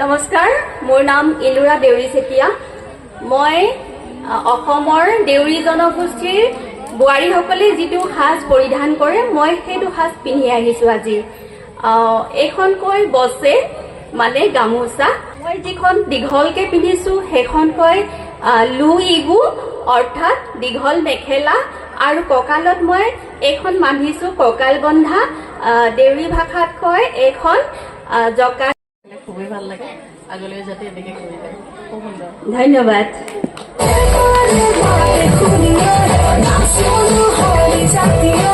নমস্কাৰ, মোৰ নাম ইলোৰা দেউৰী চেতিয়া। মই অসমৰ দেউৰী জনগোষ্ঠীৰ বোৱাৰীসকলে যিটো সাজ পৰিধান কৰে, মই সেইটো সাজ পিন্ধি আহিছোঁ আজি। এইখন কয় বছে, মানে গামোচা। মই যিখন দীঘলকে পিন্ধিছোঁ, সেইখন কয় লু ইগু, অৰ্থাৎ দীঘল মেখেলা। আৰু কঁকালত মই এইখন বান্ধিছোঁ কঁকাল বন্ধা, দেউৰী ভাষাত কয় এইখন জকা। খুবেই ভাল লাগে। আগলৈও যাতে এনেকে কৰি যায়, খুব সুন্দৰ। ধন্যবাদ। শুনি নাচো জাতীয়।